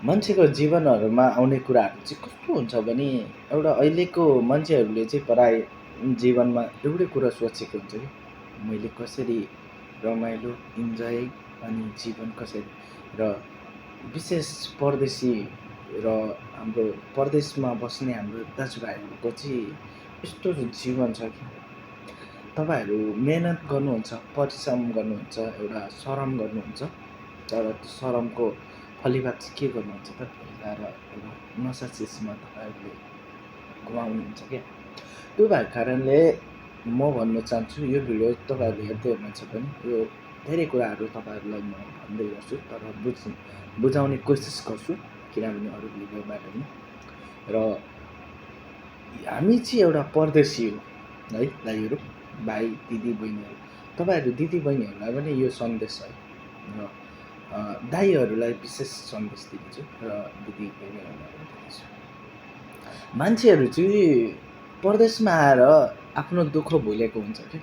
मान्छेको जीवनहरूमा आउने कुराहरू चाहिँ कस्तो हुन्छ भने एउटा अहिलेको मान्छेहरूले चाहिँ प्राय जीवनमा एउटै कुरा सोचेको हुन्छ कि मैले कसरी रमाइलो इन्जोय अनि जीवन कसरी र विशेष परदेशी र हाम्रो परदेशमा बस्ने हाम्रो दाजुभाइहरूको चाहिँ यस्तो जीवन छ कि तपाईँहरू मेहनत गर्नुहुन्छ परिश्रम गर्नुहुन्छ एउटा श्रम गर्नुहुन्छ तर त्यो श्रमको फलिभाग चाहिँ के गर्नुहुन्छ त भिडाएर एउटा नसा चिजमा तपाईँहरूले गुमाउनुहुन्छ क्या त्यो भएको कारणले म भन्न चाहन्छु यो भिडियो तपाईँहरूले हेर्दै हुनुहुन्छ भने यो धेरै कुराहरू तपाईँहरूलाई म भन्दै गर्छु तर बुझाउने कोसिस गर्छु किनभने अरू भिडियोबाट पनि र हामी चाहिँ एउटा परदेशी हो है दाइहरू भाइ दिदी बहिनीहरू तपाईँहरू दिदी बहिनीहरूलाई पनि यो सन्देश है र दाइहरूलाई विशेष सन्देश दिन्छु र दिदी बहिनीहरूलाई दिन्छु मान्छेहरू चाहिँ परदेशमा आएर आफ्नो दुःख भुलेको हुन्छ कि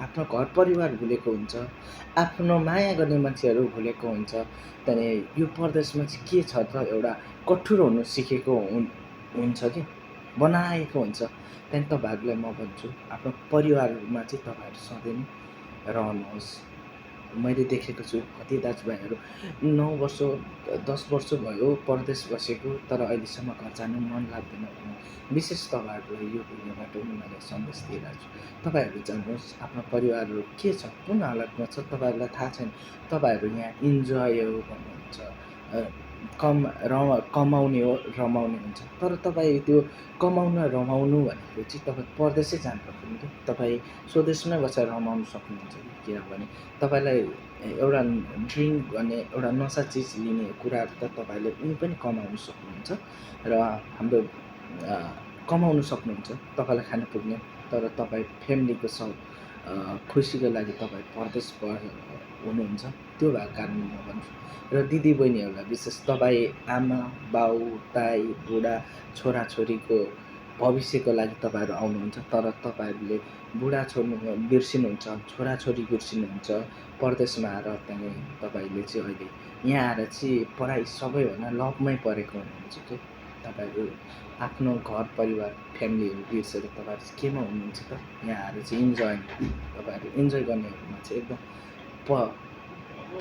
आफ्नो घर परिवार भुलेको हुन्छ आफ्नो माया गर्ने मान्छेहरू भुलेको हुन्छ त्यहाँदेखि यो परदेशमा चाहिँ के छ त एउटा कठोर हुनु सिकेको हुन्छ कि बनाएको हुन्छ त्यहाँदेखि तपाईँहरूलाई म भन्छु आफ्नो परिवारमा चाहिँ तपाईँहरू सधैँ नै रहनुहोस् मैले देखेको छु कति दाजुभाइहरू 9 वर्ष 10 वर्ष भयो परदेश बसेको तर अहिलेसम्म घर जानु मन लाग्दैन भने विशेष तपाईँहरूलाई यो भिडियोबाट पनि मैले सन्देश दिइरहेको छु तपाईँहरू जानुहोस् आफ्नो परिवारहरू के छ कुन हालतमा छ तपाईँहरूलाई थाहा छैन तपाईँहरू यहाँ इन्जोय हो भन्नुहुन्छ कमाउने हो रमाउने हुन्छ तर तपाईँ त्यो कमाउन रमाउनु भनेको चाहिँ तपाईँ परदेशै जानुपर्दैन कि तपाईँ स्वदेशमै बसेर रमाउनु सक्नुहुन्छ किनभने तपाईँलाई एउटा ड्रिङ्क गर्ने एउटा नसा चिज लिने कुराहरू त तपाईँले उनी पनि कमाउनु सक्नुहुन्छ र हाम्रो कमाउनु सक्नुहुन्छ तपाईँलाई खान पुग्ने तर तपाईँ फ्यामिलीको खुसीको लागि तपाईँ परदेश हुनुहुन्छ त्यो भएको कारण म भन्छु र दिदी बहिनीहरूलाई विशेष तपाईँ आमा बाउ दाइ बुढा छोराछोरीको भविष्यको लागि तपाईँहरू आउनुहुन्छ तर तपाईँहरूले बुढा छोड्नु बिर्सिनुहुन्छ छोराछोरी बिर्सिनुहुन्छ परदेशमा आएर त्यहाँदेखि तपाईँले चाहिँ अहिले यहाँ आएर चाहिँ पढाइ सबैभन्दा लभमै परेको हुनुहुन्छ कि तपाईँहरू आफ्नो घर परिवार फ्यामिलीहरू बिर्सेर तपाईँहरू चाहिँ केमा हुनुहुन्छ त यहाँ आएर चाहिँ इन्जोय तपाईँहरू इन्जोय गर्नेहरूमा चाहिँ एकदम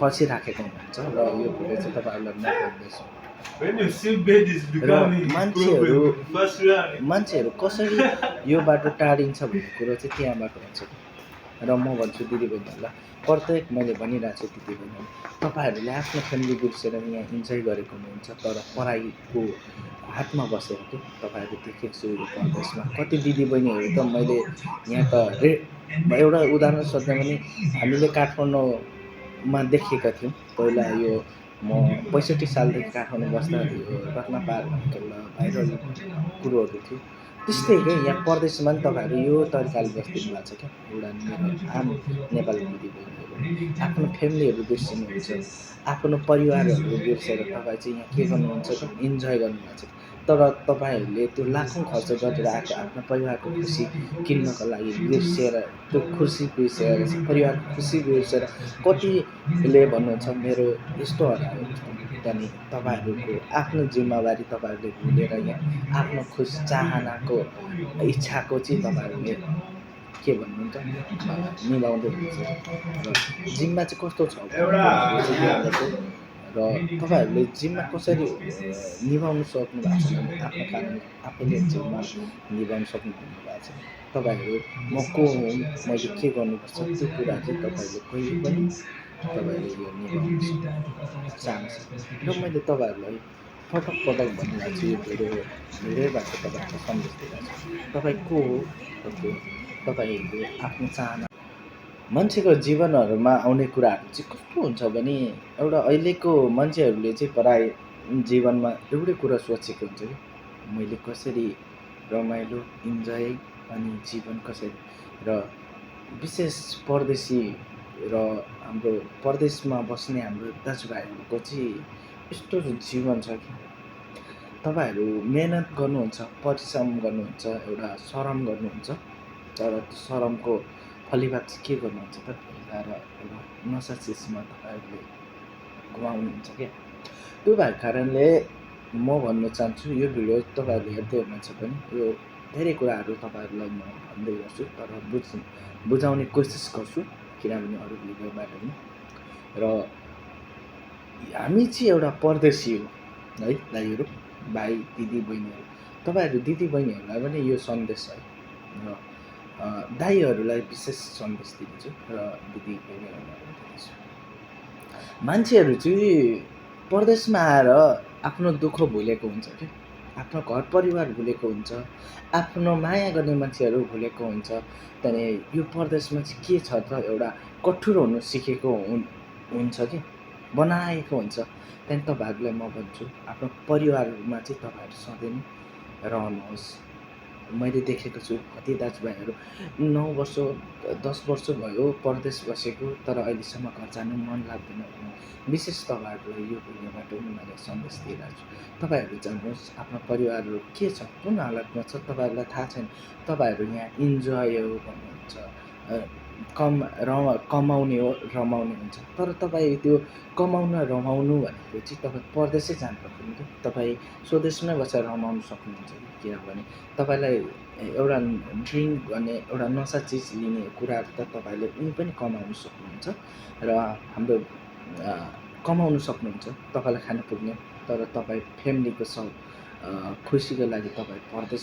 पछि राखेको हुनुहुन्छ र यो भिडियो चाहिँ तपाईँहरूलाई म भन्दैछु र मान्छेहरू कसरी यो बाटो टाढिन्छ भन्ने कुरो चाहिँ त्यहाँबाट हुन्छ र म भन्छु दिदीबहिनीहरूलाई प्रत्येक मैले भनिरहेको छु दिदीबहिनीहरू तपाईँहरूले आफ्नो फ्यामिली बिर्सेर यहाँ इन्जोय गरेको हुनुहुन्छ तर पढाइको हातमा बसेर कि तपाईँहरू देखेको छु यो परदेशमा कति दिदीबहिनीहरू त मैले यहाँ त एउटा उदाहरण सोध्दा पनि हामीले काठमाडौँमा देखेका थियौँ पहिला यो म 65 सालदेखि काठमाडौँ बस्दा यो रत्न पार भनेको एउटा भाइरल कुरोहरू थियो त्यस्तै क्या यहाँ परदेशमा पनि तपाईँहरू यो तरिकाले बस्दिनु भएको छ क्या एउटा मेरो आम नेपाली दिदीबहिनीहरू आफ्नो फ्यामिलीहरू बिर्सिनुहुन्छ आफ्नो परिवारहरू बिर्सेर तपाईँ चाहिँ यहाँ के गर्नुहुन्छ त इन्जोय गर्नुभएको छ तर तपाईँहरूले त्यो लाखौँ खर्च गरेर आएको आफ्नो परिवारको खुसी किन्नको लागि बिर्सेर त्यो खुसी बिर्सेर परिवारको खुसी बिर्सेर कतिले भन्नुहुन्छ मेरो यस्तो हरायो त्यहाँदेखि तपाईँहरूको आफ्नो जिम्मेवारी तपाईँहरूले भुलेर यहाँ आफ्नो खुसी चाहनाको इच्छाको चाहिँ तपाईँहरूले के भन्नुहुन्छ निभाउँदै हुनुहुन्छ र जिम्मा चाहिँ कस्तो छ र तपाईँहरूले जिम्मा कसरी निभाउनु सक्नु भएको छ भने आफ्नो कारण आफैले जिम्मा निभाउनु सक्नु भएको छ तपाईँहरू म को हुँ मैले के गर्नुपर्छ त्यो कुरा चाहिँ तपाईँहरूले कहिले पनि तपाईँले यो निभाउनु चाहन्छ र मैले तपाईँहरूलाई पटक पटक भनिरहेको छु यो भिडियोबाट तपाईँहरूको सन्देश दिइरहेको छु तपाईँ को हो तपाईँहरूले आफ्नो चाहना मान्छेको जीवनहरूमा आउने कुराहरू चाहिँ कस्तो हुन्छ भने एउटा अहिलेको मान्छेहरूले चाहिँ प्राय जीवनमा एउटै कुरा सोचेको हुन्छ कि मैले कसरी रमाइलो इन्जोय अनि जीवन कसरी र विशेष परदेशी र हाम्रो परदेशमा बस्ने हाम्रो दाजुभाइहरूको चाहिँ यस्तो जीवन छ कि तपाईँहरू मेहनत गर्नुहुन्छ परिश्रम गर्नुहुन्छ एउटा श्रम गर्नुहुन्छ तर त्यो श्रमको फलिभाग चाहिँ के गर्नुहुन्छ त भिडाएर एउटा नसा चिजमा तपाईँहरूले गुमाउनुहुन्छ क्या त्यो भएको कारणले म भन्न चाहन्छु यो भिडियो तपाईँहरूले हेर्दै हुनुहुन्छ भने यो धेरै कुराहरू तपाईँहरूलाई म भन्दै गर्छु तर बुझाउने कोसिस गर्छु किनभने अरू भिडियोबाट पनि। र हामी चाहिँ एउटा परदेशी हो है दाइहरू, भाइ दिदी बहिनीहरू। तपाईँहरू दिदी बहिनीहरूलाई पनि यो सन्देश है र दाइहरूलाई विशेष सन्देश दिन्छु र दिदी बहिनीहरूलाई पनि दिन्छु। मान्छेहरू चाहिँ परदेशमा आएर आफ्नो दुःख भुलेको हुन्छ क्या, आफ्नो घर परिवार भुलेको हुन्छ, आफ्नो माया गर्ने मान्छेहरू भुलेको हुन्छ। त्यहाँदेखि यो परदेशमा चाहिँ के छ त एउटा कठोर हुनु सिकेको हुन्छ कि बनाएको हुन्छ। त्यहाँदेखि तपाईँहरूलाई म भन्छु आफ्नो परिवारमा चाहिँ तपाईँहरू सधैँ नै रहनुहोस्। मैले देखेको छु कति दाजुभाइहरू 9 वर्ष 10 वर्ष भयो परदेश बसेको तर अहिलेसम्म घर जानु मन लाग्दैन भने विशेष तपाईँहरूलाई यो भिडियोबाट पनि मैले सन्देश दिइरहेको छु। तपाईँहरू जानुहोस्, आफ्नो परिवारहरू के छ कुन हालतमा छ तपाईँहरूलाई थाहा छैन। तपाईँहरू यहाँ इन्जोय हो भन्नुहुन्छ, कमाउने हो रमाउने हुन्छ, तर तपाईँ त्यो कमाउन रमाउनु भनेको चाहिँ तपाईँ परदेशै जानु पर्दैन कि तपाईँ स्वदेशमै बसेर रमाउनु सक्नुहुन्छ। किनभने तपाईँलाई एउटा ड्रिङ्क गर्ने एउटा नसा चिज लिने कुराहरू त तपाईँले उनी पनि कमाउनु सक्नुहुन्छ र हाम्रो कमाउनु सक्नुहुन्छ, तपाईँलाई खानु पुग्ने। तर तपाईँ फ्यामिलीको खुसीको लागि तपाईँ परदेश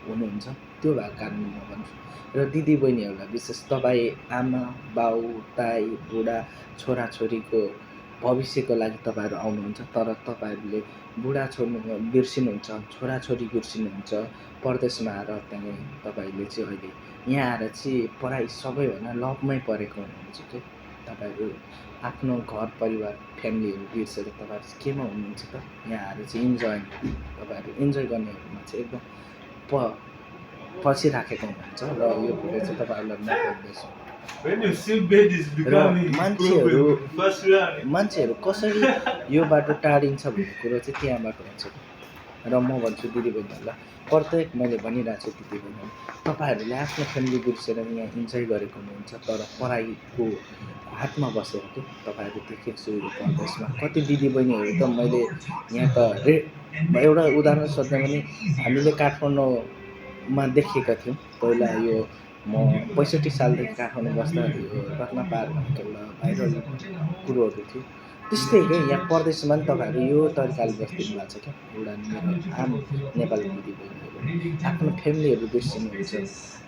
हुनुहुन्छ। त्यो भएको कारण म भन्छु। र दिदी बहिनीहरूलाई विशेष तपाईँ आमा बाउ दाइ बुढा छोराछोरीको भविष्यको लागि तपाईँहरू आउनुहुन्छ तर तपाईँहरूले बुढा बिर्सिनुहुन्छ, छोराछोरी बिर्सिनुहुन्छ परदेशमा आएर। त्यहाँदेखि तपाईँले चाहिँ अहिले यहाँ आएर चाहिँ पढाइ सबैभन्दा लभमै परेको हुनुहुन्छ कि तपाईँहरू आफ्नो घर परिवार फ्यामिलीहरू बिर्सेर तपाईँहरू केमा हुनुहुन्छ त यहाँ आएर चाहिँ इन्जोय। तपाईँहरू इन्जोय गर्नेहरूमा चाहिँ एकदम पछि राखेको हुनुहुन्छ र यो भिडियो चाहिँ तपाईँहरूलाई म भन्दैछु। र मान्छेहरू कसरी यो बाटो टाढिन्छ भन्ने कुरो चाहिँ त्यहाँबाट हुन्छ। र म भन्छु दिदीबहिनीहरूलाई प्रत्येक मैले भनिरहेको छु दिदीबहिनीहरू तपाईँहरूले आफ्नो फ्यामिली बिर्सेर यहाँ इन्जोय गरेको हुनुहुन्छ तर पढाइको हातमा बसेर कि तपाईँहरू देखेको छु यो परदेशमा कति दिदीबहिनीहरू त मैले यहाँ त एउटा उदाहरण सोध्दा पनि हामीले काठमाडौँमा देखेका थियौँ। पहिला यो म 65 सालदेखि काठमाडौँ बस्दा यो रत्न पार्क भनेको एउटा भाइरल कुरोहरू थियो। त्यस्तै क्या यहाँ परदेशमा पनि तपाईँहरू यो तरिकाले बस्दिनु भएको छ क्या। एउटा मेरो आम नेपाली दिदीबहिनीहरू आफ्नो फ्यामिलीहरू बिर्सिनुहुन्छ,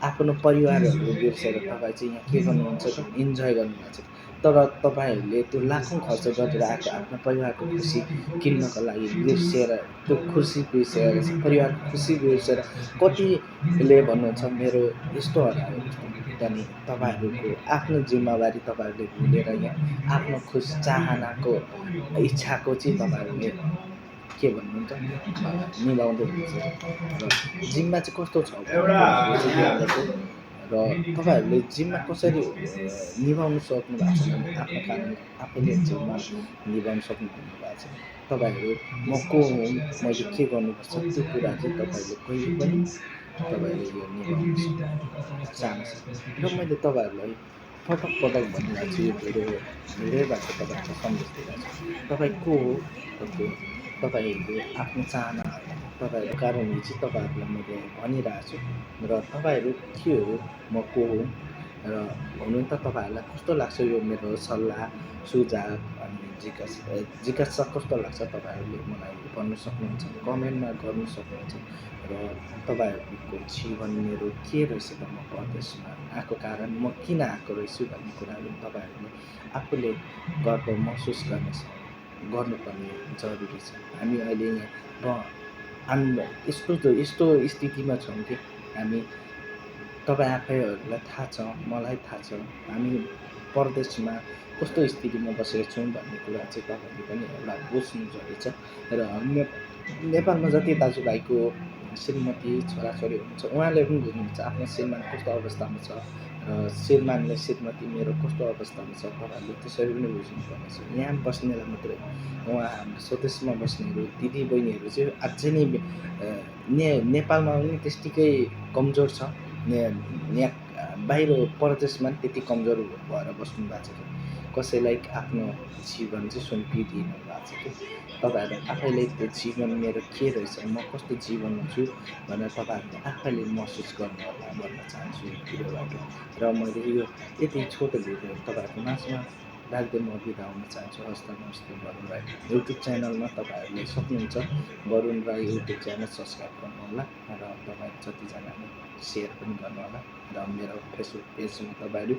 आफ्नो परिवारहरू बिर्सेर तपाईँ चाहिँ यहाँ के गर्नुहुन्छ त इन्जोय गर्नुभएको छ। तर तपाईँहरूले त्यो लाखौँ खर्च गरेर आएको आफ्नो परिवारको खुसी किन्नको लागि बिर्सिएर त्यो खुसी बिर्सेर परिवारको खुसी बिर्सेर कतिले भन्नुहुन्छ मेरो यस्तो हरायो। त्यहाँदेखि तपाईँहरूको आफ्नो जिम्मेवारी तपाईँहरूले भुलेर यहाँ आफ्नो खुसी चाहनाको इच्छाको चाहिँ तपाईँहरूले के भन्नुहुन्छ निभाउँदै हुनुहुन्छ। र जिम्मा चाहिँ कस्तो छ र तपाईँहरूले जिम्मा कसरी निभाउनु सक्नु भएको छ भने आफ्नो कारण आफैले जिम्मा निभाउनु सक्नु भएको छ। तपाईँहरू म को हुँ, मैले के गर्नुपर्छ त्यो कुरा चाहिँ तपाईँले कहिले पनि तपाईँले यो निभाउनु चाहन्छ। र मैले तपाईँहरूलाई पटक भनिरहेको छु यो भिडियोबाट तपाईँहरूको सन्देश दिइरहेको छु। तपाईँ को हो तपाईँहरूले आफ्नो चाहना तपाईँहरूको कारणले चाहिँ तपाईँहरूलाई मैले भनिरहेको छु। र तपाईँहरू के हो म को हो र हुनु त तपाईँहरूलाई कस्तो लाग्छ यो मेरो सल्लाह सुझाव अनि जिज्ञासा कस्तो लाग्छ तपाईँहरूले मलाई भन्नु सक्नुहुन्छ, कमेन्टमा गर्नु सक्नुहुन्छ। र तपाईँहरूको जीवन मेरो के रहेछ त म परदेशमा आएको कारण म किन आएको रहेछु भन्ने कुराहरू तपाईँहरूले आफूले गर्व महसुस गर्नुपर्ने जरुरी छ। हामी अहिले यहाँ यस्तो स्थितिमा छौँ कि हामी तपाईँ आफैहरूलाई थाहा छ, मलाई थाहा छ हामी परदेशमा कस्तो स्थितिमा बसेका छौँ भन्ने कुरा चाहिँ तपाईँले पनि एउटा बुझ्नु जरुरी छ। र नेपालमा जति दाजुभाइको श्रीमती छोराछोरी हुनुहुन्छ उहाँले पनि बुझ्नुहुन्छ आफ्नो श्रीमान कस्तो अवस्थामा छ र श्रीमानले श्रीमती मेरो कस्तो अवस्थामा छ। तपाईँहरूले त्यसरी पनि बुझ्नुपर्ने छ। यहाँ बस्नेलाई मात्रै उहाँ हाम्रो स्वदेशमा बस्नेहरू दिदीबहिनीहरू चाहिँ अझै नै नेपालमा पनि त्यत्तिकै कमजोर छ। यहाँ बाहिर परदेशमा त्यति कमजोर भएर बस्नु भएको छ। कसैलाई आफ्नो जीवन चाहिँ सुम्पिदिनु भएको छ कि तपाईँहरू आफैले त्यो जीवन मेरो के रहेछ, म कस्तो जीवनमा छु भनेर तपाईँहरूले आफैले महसुस गर्नुहोला भन्न चाहन्छु यो भिडियोबाट। र मैले यो यति छोटो भिडियो तपाईँहरूको माझमा राख्दै म बिदा हुन चाहन्छु। हस्त नमस्ते वरुण राई। युट्युब च्यानलमा तपाईँहरूले सक्नुहुन्छ Varun Rai YouTube channel subscribe गर्नुहोला र तपाईँहरू जतिजनाले सेयर पनि गर्नुहोला र मेरो फेसबुक पेजमा तपाईँहरू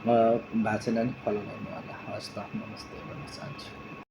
भएको छैन भने फलो गर्नुहोला। हस्त नमस्ते भन्न चाहन्छु।